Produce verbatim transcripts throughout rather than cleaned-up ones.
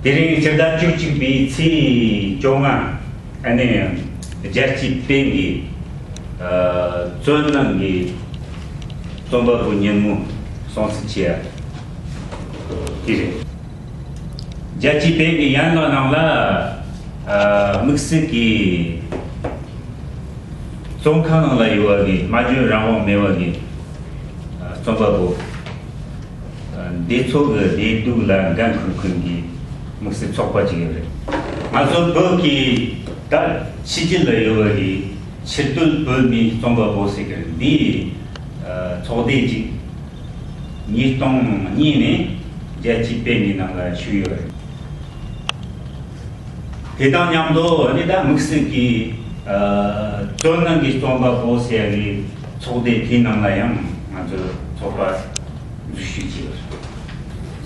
དེ་རིང་སྤྱི་ཟླ་བཅུ་གཅིག་པའི་ཚེས་བཅོ་ལྔ། ཨ་ནི་རྒྱལ་སྤྱིའི་པེན་གྱི་ཨ་བཙོན་ནང་གི་རྩོམ་པ་པོ་ཉིན་མོ་སྲུང་བརྩི་བྱེད་ཡ་དེ་རེད། རྒྱལ་སྤྱིའི་པེན་གྱི་ཡན་ལག་ནང་ལ་ཨ་དམིགས་བསལ་གྱི་བཙོན་ཁང་ནང་ལ་ཡོད་པ་གི་སྨྲ་བརྗོད་རང་དབང་མེད་པ་གི་ཨ་རྩོམ་པ་པོ་འདི་ཚོ་གི་བདེ་སྡུག་ལ་འགན་འཁུར་མཁན་གྱི་དམིགས་བསལ་ཚོགས་པ་ཅིག་ཡོད་རེད། ང་ཚོ་བོད་ཀྱི་ད་ཕྱི་རྒྱལ་ལ་ཡོད་པ་གི་ཕྱིར་སྡོད་བོད་མིའི་རྩོམ་པ་པོ་ཟེར་གི་རེད། འདིའི་ཚོགས་སྡེ་ཅིག་ཉིས་སྟོང་གཉིས་ནས་རྒྱལ་སྤྱིའི་པེན་གྱི་ནང་ལ་ཞུགས་ཡོད་རེད། དེ་དང་མཉམ་དུ་ནི་ད་དམིགས་བསལ་གྱི་ཨ་བཙོན་ནང་གི་རྩོམ་པ་པོ་ཟེར་ཡ་གི་ཚོགས་སྡེ་དེའི་ནང་ལ་ཡང་ང་ཚོས་ཚོགས་པ་འཛུལ་ཞུགས་བྱས་ཡོད།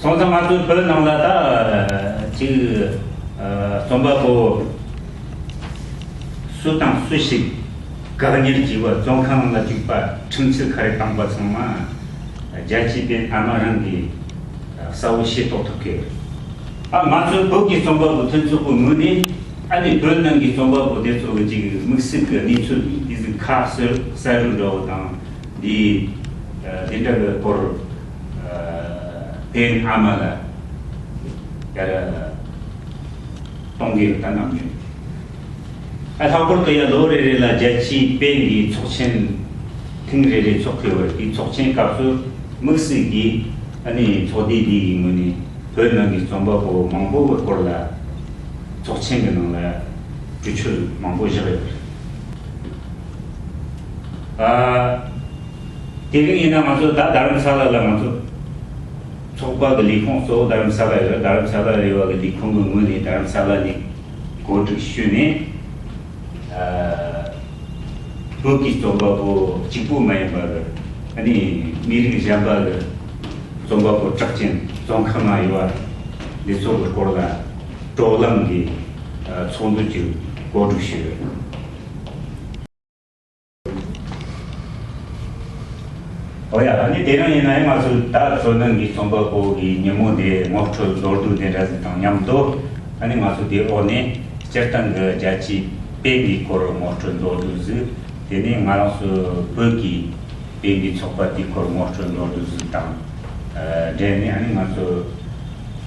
སོང་ཙང་ང་ཚོའི་བོད་ནང་ལ་ད་ཅིག་ཨ་རྩོམ་པ་པོ་སུ་དང་སུ་ཞིག་བཀག་ཉར་བྱས་པ། བཙོན་ཁང་ནང་ལ་བཅུག་པ། ཁྲིམས་ཆད་ག་རེ་བཏང་པ་ཚང་མ་རྒྱལ་སྤྱིའི་པེན་ཨ་མ་རང་གིས་གསལ་བོ་ཤེས་རྟོགས་ཐུབ་ཀྱི་ཡོད། ཨ་ང་ཚོའི་བོད་ཀྱི་རྩོམ་པ་པོ་མཐུན་ཚོགས་ཀྱི་ངོས་ནས་ཨ་ནི་བོད་ནང་གི་རྩོམ་པ་པོ་དེ་ཚོ་གི་ཅིག་དམིགས་བསལ་གྱི་གནས་ཚུལ་དེ་ཚོ་ཁ་གསལ་གསལ་རུ་འགྲོ་བ་དང་། འདི་ཨ་དེ་འདྲ་གི་སྐོར་ཨ་པེན་ཨ་མ་ལ་ཡར་གཏོང་གི་ཡོད་ད་ནམ་རྒྱུན། ཨ་ལྷག་པར་དུ་ཡང་ལོ་རེ་རེ་ལ་རྒྱལ་སྤྱིའི་པེན་གྱི་ཚོགས་ཆེན་ཐེངས་རེ་རེ་འཚོགས་ཀྱི་ཡོད་རེད། དེའི་ཚོགས་ཆེན་སྐབས་སུ་དམིགས་བསལ་གྱིས་ཨ་ནི་ཚོགས་སྡེ་འདི་གི་ངོས་ནས་བོད་ནང་གི་རྩོམ་པ་པོ་མང་པོ་གི་སྐོར་ལ་ཚོགས་ཆེན་གྱི་ནང་ལ་གྲོས་ཆོད་མང་པོ་བཞག་ཡོད་རེད། ཨ་དེ་རིང་ཡིན་ན་ང་ཚོ་ད་རྡ་རམ་ས་ལ་ལ་ང་ཚོ་ཚོགས་པ་གི་ལས་ཁུངས་གཙོ་བོ་རྡ་རམ་ས་ལ་ཡོད། རྡ་རམ་ས་ལ་ཡོད་པ་གི་ལས་ཁུངས་གི་ངོས་ནས་རྡ་རམ་ས་ལ་ནས་གོ་སྒྲིག་ཞུས་ནས། ཨ་བོད་ཀྱི་རྩོམ་པ་པོ་གཅིག་པུ་མ་ཡིན་པར་ཨ་ནི་མི་རིགས་གཞན་པ་གི་རྩོམ་པ་པོ་གྲགས་ཅན་བཙོན་ཁང་ན་ཡོད་པ་འདི་ཚོ་གི་སྐོར་ལ་བགྲོ་གླེང་གི་ཨ་ཚོགས་འདུ་ཅིག་གོ་སྒྲིག་ཞུས་ཡོད། ཨོ་ཡ། ཨ་ནི་དེ་རིང་ཡིན་ན་ཡང་ང་ཚོས་ད་བཙོན་ནང་གི་རྩོམ་པ་པོ་གི་ཉིན་མོ་དེ་ངོ་སྤྲོད་མདོར་བསྡུས་དེ་འདྲ་ཞིག་དང་མཉམ་དུ། ཨ་ནི་ང་ཚོ་དེའི་འོག་ནས་སྤྱིར་བཏང་གི་རྒྱལ་སྤྱིའི་པེན་གྱི་སྐོར་ངོ་སྤྲོད་མདོར་བསྡུས་ཟིག་དེ་ནས་ང་རང་ཚོ་བོད་ཀྱི་པེན་གྱི་ཚོགས་པ་དེའི་སྐོར་ངོ་སྤྲོད་མདོར་བསྡུས་ཟིག་དང་འབྲེལ་ནས། ཨ་ནི་ང་ཚོ་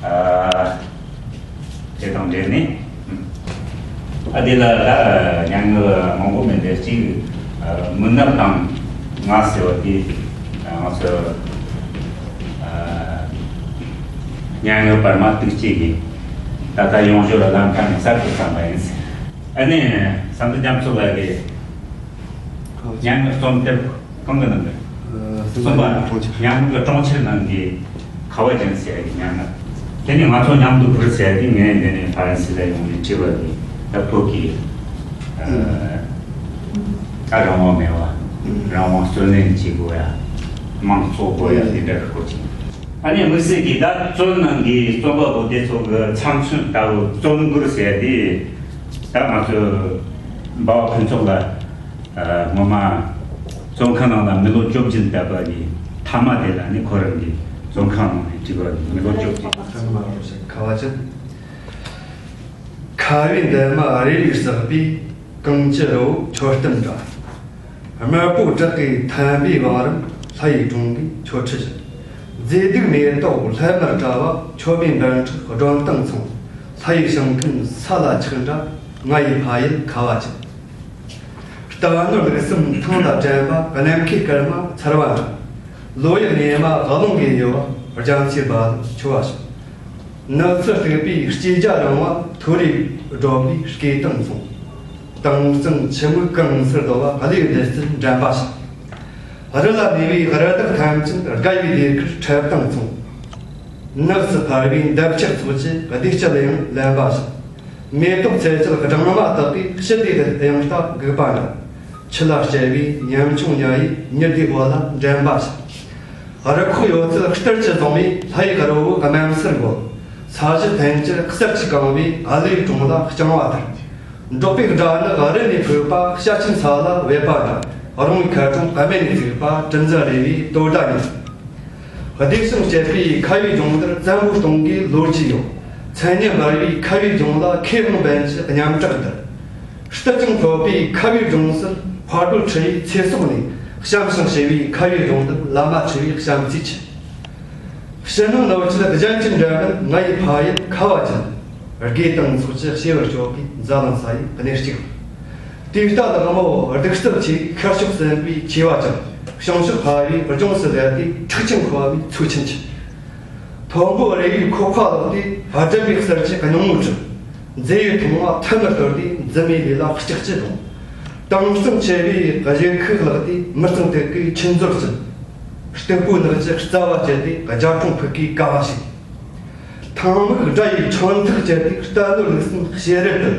ཨ། དེ་དང་འབྲེལ་ནས། ཨ་དེ་ལ་ད་མྱ་ངན་མང་པོ་མེད་དེ། གཅིག་མི་ནག་དང་ང་ཟེར་བ་དེ་ང་ཚོ་མྱ་ངན་བར་མ་དུག་ཅེས་ཀྱི་ད་ལྟ་ཡོང་ཞོར་ལ་ལམ་ཁ་ནས་གསར་དུ་བརྩམས་པ་ཡིན། ཨ་ནི་བསམ་གྲུབ་རྒྱ་མཚོ་ལགས་ཀྱིས་མྱ་ངན་རྩོམ་དེབ་གང་གི་ནང་གི་གསུམ་པ། མྱ་ངན་གྱི་གྲོང་ཁྱེར་ནང་གི་ཁ་བ་ཅན་ཟེར་ཡ་གི་མྱ་ངན། དེ་ནས་ང་ཚོ་མཉམ་དུ་བུར་ཟེར་ཡ་དེ་ངས་འདི་ནས་ཧྥ་རན་སི་ལ་ཡོང་ནས་བྲིས་པ་གི་ད་བོད་ཀྱི་ཨ་རང་དབང་མེད་པ། རང་དབང་རྩོད་ལེན་བྱེད་དགོས་ཡ། དམངས་གཙོ་དགོས་ཡ་དེ་འདྲ་གི་སྐོར་ཅིག་ཨ་ནི་དམིགས་བསལ་གྱིས་ད་བཙོན་ནང་གི་རྩོམ་པ་པོ་དེ་ཚོ་གི་ཚབ་མཚོན་ལྟ་བུ་བཙོན་སྒོར་ཟེར་ཡ་དེ་ད་ང་ཚོ་འབའ་བ་ཕུན་ཚོགས་ལ། ཨ་སྔོན་མ་བཙོན་ཁང་ནང་ལ་མི་ལོ་བཅོ་བརྒྱད་བསྡད་པ་གི་མཐའ་མ་དེ་ལ་ནི་ཁོ་རང་གི་བཙོན་ཁང་ནང་ནས་བྲིས་པ་གི་མི་ལོ་བཅོ་བརྒྱད། ཁ་བ་ཅན། ཁ་བའི་འདབ་མ་རེ་རེ་བསགས་པའི་གངས་ཀྱི་རི་བོ་མཆོད་རྟེན་འདྲ། དམར་པོ་བྲག་གི་མཐོན་པོའི་བང་རིམ་ལྷ་ཡི་སྒྲུང་གི་མཆོད་ཁྲི་བཞིན། མཛེས་སྡུག་མེ་ཏོག་ལྷམ་མེར་བཀྲ་བ་མཆོད་པའི་འབར་འཁྲུག་སྒྲོན་སྟངས་མཚུངས། ལྷ་ཡི་ཞིང་ཁམས་ས་ལ་ཆགས་འདྲ་ང་ཡི་ཕ་ཡུལ་ཁ་བ་ཅན། རྟ་ནོར་ལུག་གསུམ་ཐང་ལ་དྲན་པ་ནམ་མཁའི་སྐར་མ་ཚར་བ་འདྲ། ལོ་ཡི་ཉི་མ་རླུང་གིས་གཡོ་བ་རྒྱ་མཚོའི་རྦ་རླབས་འཕྱོ་བ་བཞིན། ནགས་ཚལ་སྟུག་པའི་སྐྱེ་རྒྱ་རིང་བ་མཐོ་རིས་བགྲོད་པའི་སྐས་གཏིང་མཚུངས། དྭངས་གཙང་ཆུ་མོ་གངས་སུ་རྡོལ་བ་གླེའུ་ལེ་ཚན་འགྲན་པ་བཞིན། རི་ལ་གནས་པའི་རི་དྭགས་ཐམས་ཅད་དགའ་བའི་ལྡེ་གུར་འཁྲབ་སྟངས་མཚུངས། ནགས་སུ་ཕལ་བའི་འདབ་ཆགས་ཚོགས་ཀྱི་བདེ་སྐྱིད་ཡང་ལེན་པ་བཞིན། མེ་ཏོག་ཚལ་གྱི་སྦྲང་མ་དག་གིས་ཕྱི་དེ་གི་དབྱངས་རྟ་སྒུག་པ་འདྲ། ཆུ་ལ་བསྐྱལ་བའི་ཉམ་ཆུང་ཉ་ཡིས་ཉི་ཟླའི་འོད་ལ་འགྲན་པ་བཞིན། རི་ཁོག་ཡོད་ཚད་གཏེར་གྱིས་བཟུང་བའི་ལྷ་ཡི་རི་བོ་གནམ་སར་འགོད། ས་གཞི་ཐམས་ཅད་གསེར་གྱིས་བཀང་བའི་ཀླུའི་གྲོང་ལ་བརྐྱང་བ་ལྟར། འབྲོག་པའི་སྦྲ་ནག་རི་ནས་ཕུབ་པ་ཤ་ཆེན་ས་ལ་བབས་པ་འདྲ། རོང་བའི་མཁར་གྲོང་ཀ་མེད་ནས་བརྩིགས་པ་དྲི་འཛིན་རེ་བའི་དོ་ཟླ་ཉིད། བདེ་ཞིང་སྐྱིད་པའི་ཁ་བའི་སྒྲུང་དེར་བཙན་པོ་སྟོང་གི་ལོ་རྒྱུས་ཡོད། མཚན་སྙན་འབར་བའི་ཁ་བའི་ལྗོངས་ལ་ཁེ་དབང་ལྡན་གྱི་གཉའ་ཕྲག་དར། སྟག་ཅིང་ཐོད་པའི་ཁ་བའི་ལྗོངས་སུ་ཕ་རྡོར་ཁྲི་ཡི་ཚེ་སྲོག་ནས་བཤམས་ཤིང་བཞེས་པའི་ཁ་བའི་ལྗོངས་དུ་བླ་མ་ཁྲི་ཡི་བྱམས་བརྩེའི་ཆུ། ཕྱི་ནང་ནོར་ཁྱད་གཞན་གྱིས་འདྲ་མིན་ང་ཡི་ཕ་ཡུལ་ཁ་བ་ཅན། དགེ་དང་ཚོགས་ཀྱི་བྱེ་བར་སྤྱོད་པའི་འཛམ་གླིང་ས་ཡི་གནས་གཅིག། དེ་ལྟ་ལག་མོ་གདུག་རྩུབ་ཆེ་ཤར་ཕྱོགས་སྲིན་པོའི་མཆེ་བ་ཅན། བྱང་ཕྱོགས་ཕ་ཡུལ་ལྗོངས་སུ་བསྡད་དེ་ཁྲག་ཆེན་ཁོལ་བའི་ཚོས་ཆེན་གྱི། མཐོན་པོ་རི་ཡི་ཁོག་ཁ་ལོག་སྟེ་བསྒྲིབས་པའི་གསེར་གྱི་སྙིང་མོ་བྲུབ། མཛེས་པའི་ཐོང་བ་ཐལ་མོ་གཏོར་ཏེ་འཛིན་མའི་ལུས་ལ་ལྕགས་ཀྱི་གདོང་། དྭངས་གཙང་ཆེ་བའི་གཞོན་ཁུག་ལག་སྟེ་མི་གཙང་དུད་ཀའི་ཆུ་མཛོད་ཅན། སྟུག་པོའི་ནགས་ཀྱི་རྩ་བ་བཅད་དེ་རྒྱ་གྲོང་ཕུག་གི་ཀ་བ་ཞིག། ཐང་མིག་དགྲ་ཡི་ཕྲེང་ཐག་བཅད་དེ་རྟ་ནོར་ལུག་སྲིན་ཞལ་རས་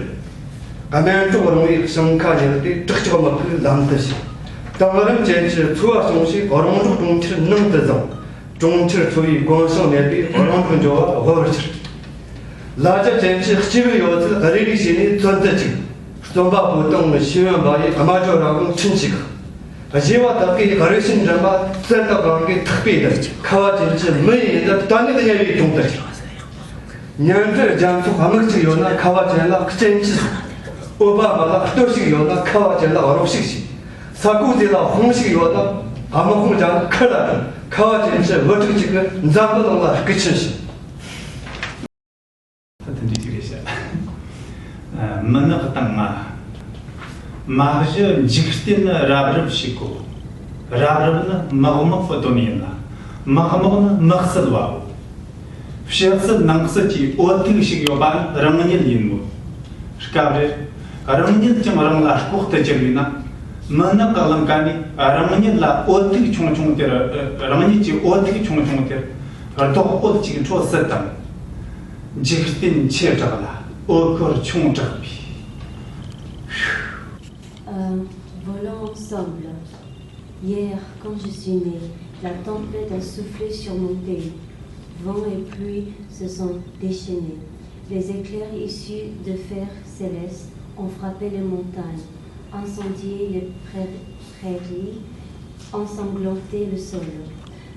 བཏོད། སྨན་གྲོགས་རོང་བའི་ཞིང་ཁ་ཉུལ་ཏེ་བྲག་ལྕགས་མི་ཕུག་ལམ་དུ་ཞུགས། དེང་རབས་ཅན་གྱི་འཚོ་བ་སྐྱོང་ཞིང་རོང་འབྲོག་གྲོང་ཁྱེར་ནང་དུ་བརྫངས། གྲོང་ཁྱེར་འཚོ་བའི་གོམས་སྲོལ་མེད་པས་རོང་འབྲོག་འགྱུར་བ་དབུལ་བར་གྱུར། ལ་རྒྱ་ཅན་གྱི་སྐྱེས་བུ་ཡོད་ཚད་རེ་རེ་བྱས་ནས་བཙོན་དུ་བཅུག། རྩོམ་པ་པོ་དང་ཤེས་ཡོན་པ་ཡི་རྨ་ཇོ་ར་གང་ཁྲིམས་ཞིག། གཞས་པ་དག་གིས་རུས་ཆེན་འགྲིམ་པ་བཙན་དང་གང་གི་ཐག་པས་བསྡད། ཁ་བ་ཅན་གྱི་མི་ཡི་འདི་ད་ནི་དམྱལ་བའི་དོང་དུ་གྱུར། ཉན་ཐོས་རྒྱ་མཚོ་དམག་གཅིག་ཡོད་ན་ཁ་བ་ཅན་ལ་སྐྱེན་གཅིག། འོད་པ་མ་ལ་སྟོད་ཞིག་ཡོད་ན་ཁ་བ་ཅན་ལ་རོགས་ཤིག་བྱེད། ས་ཁུག་དེ་ལ་དཔུང་ཞིག་ཡོད་ན་དམག་དཔུང་རྒྱ་ཁུར་ལ་དང་ཁ་བ་ཅན་གྱི་བུ་ཕྲུག་ཅིག་གི་འཛམ་བུ་གླིང་ལ་སྐུ་ཆེན་ཞིག། ད་དེ་འདྲ་ཅིག་རེད་ཤག། ཨ། མི་ནག་དང་ང་། མ་གཞི་འཇིག་རྟེན་ནི་རབ་རིབ་ཞིག་གོ། རབ་རིབ་ནི་མག་མོག་གི་དོན་ཡིན་ལ། མག་མོག་ནི་མི་གསལ་བའོ། ཕྱི་གསལ་ནང་གསལ་གྱི་འོད་ཐིག་ཞིག་ཡོད་པ་ནི་རང་ཉིད་ཡིན་མོད། སྐབས་རེར་རང་ཉིད་ཀྱང་རང་ལ་ལྐོག་ཏུ་གྱུར་བས་ན། མི་ནག་གི་ཀླན་ཀ་ནས་རང་ཉིད་ལ་འོད་ཐིག་ཆུང་ཆུང་དེར། རང་ཉིད་ཀྱི་འོད་ཐིག་ཆུང་ཆུང་དེར་ལྡོག་འོད་ཅིག་འཕྲོ་སྲིད་དམ། འཇིག་རྟེན་ཆེ་དྲགས་ལ་འོད་ཀོར་ཆུང་དྲགས་པའི། Euh, volons ensemble. Hier, quand je suis née, la tempête a soufflé sur mon pays. Vent et pluie se sont déchaînés. Les éclairs issus de fer céleste ont frappé les montagnes, incendié les prairies, ensanglanté le sol.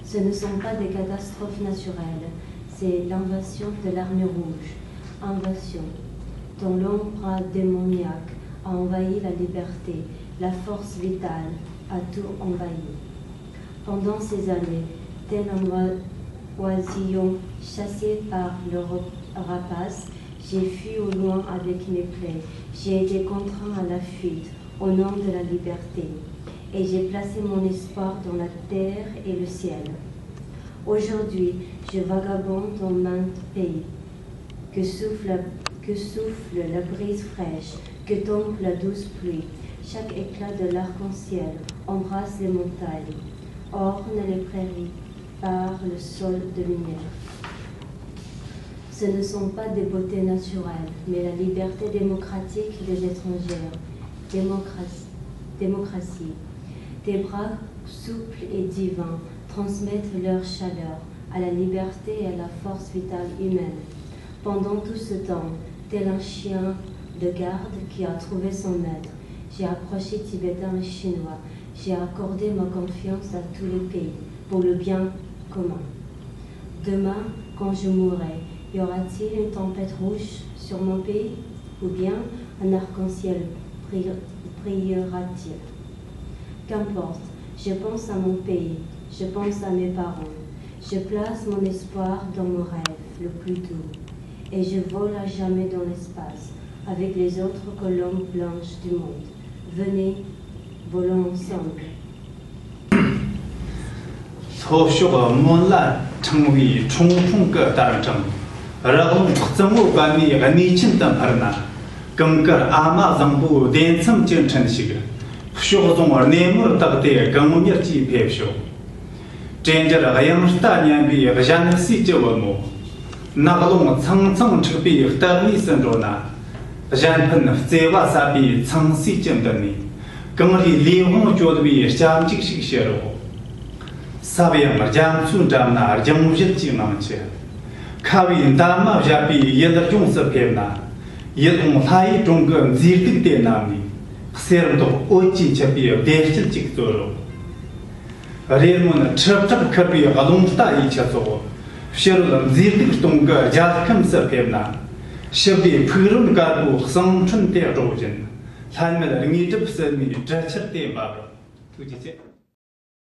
Ce ne sont pas des catastrophes naturelles, c'est l'invasion de l'armée rouge. Invasion dont l'ombre démoniaque a envahi la liberté, la force vitale a tout envahi. Pendant ces années, tel un oisillon chassé par le rapace, j'ai fui au loin avec mes plaies. J'ai été contraint à la fuite au nom de la liberté, et j'ai placé mon espoir dans la terre et le ciel. Aujourd'hui, je vagabonde dans maintes pays. Que souffle, que souffle la brise fraîche, que tombe la douce pluie. Chaque éclat de l'arc-en-ciel embrasse les montagnes, orne les prairies, par le sol de lumière. Ce ne sont pas des beautés naturelles, mais la liberté démocratique des étrangères. Démocratie. Démocratie. Tes bras souples et divins transmettent leur chaleur à la liberté et à la force vitale humaine. Pendant tout ce temps, tel un chien de garde qui a trouvé son maître, j'ai approché Tibétains et Chinois, j'ai accordé ma confiance à tous les pays, pour le bien commun. Demain, quand je mourrai, y aura-t-il une tempête rouge sur mon pays, ou bien un arc-en-ciel brillera-t-il ? Qu'importe, je pense à mon pays, je pense à mes parents, je place mon espoir dans mon rêve le plus doux, et je vole à jamais dans l'espace avec les autres colombes blanches du monde. Venez, volons ensemble. ལྷོ་ཕྱོགས་སྨོན་ལ་ཕྲེང་བའི་ཁྲུང་ཁྲུང་གི་རྟ་འཕྲང་། རི་ཀླུང་རྩེ་མོ་བར་ནས་གནས་ཆེན་དུ་འཕུར་ན། གངས་དཀར་ཨ་མ་བཟང་པོའི་བདེ་མཚམས་ཀྱི་འཕྲིན་ཞིག། ཕྱོགས་བཟུང་སྣེ་མོར་བཏགས་ཏེ་གངས་མྱུར་གྱིས་ཕེབས་ཤོག། དྲན་འཇལ་གཡང་རྟ་སྙན་པའི་གཞན་སྲས་ཀྱི་བུ་མོ། ནགས་ཀློང་ཚང་ཚང་འཁྲིགས་པའི་སྟག་གཉིས་སུ་འགྲོ་ན། གཞན་ཕན་བརྩེ་བ་ཟབ་པའི་ཚངས་སྲས་ཀྱི་མདུན་ནས། གངས་རིའི་ལས་དབང་སྤྱོད་པའི་སྐྱབས་འཇུག་ཞིག་ཕྱིར་རོ། ཟབ་ཡངས་རྒྱ་མཚོའི་འགྲམ་ན་རྒྱང་བཞུད་ཀྱི་ངང་ཆུ། ཁ་བའི་འདབ་མ་བཞད་པའི་ཡུལ་ལྗོངས་སུ་ཕེབས་ན། ཡིད་འོང་ལྷ་ཡི་གྲོང་གི་མཛེས་སྡུག་དེ་རྣམས་ནས། གསེར་མདོག་འོད་ཀྱིས་འཁྱུད་པའི་བདེ་སྐྱིད་ཅིག་སྩོལ་རོ། རེ་སྨོན་ཁྲི་ཕྲག་འཁུར་བའི་རླུང་རྟ་ཡི་ཁྱུ་ཚོགས། ཕྱི་རོལ་མཛེས་སྡུག་སྟོང་གི་རྒྱལ་ཁམས་སུ་ཕེབས་ན། ཞི་བདེའི་ཕུག་རོན་དཀར་པོའི་གསང་འཕྲིན་དེ་སྒྲོག་བཞིན། ལྷད་མེད་དངོས་གྲུབ་བསིལ་མའི་དྲི་ཆབ་དེ་འབབ་རོགས། ཐུགས་རྗེ་ཆེ།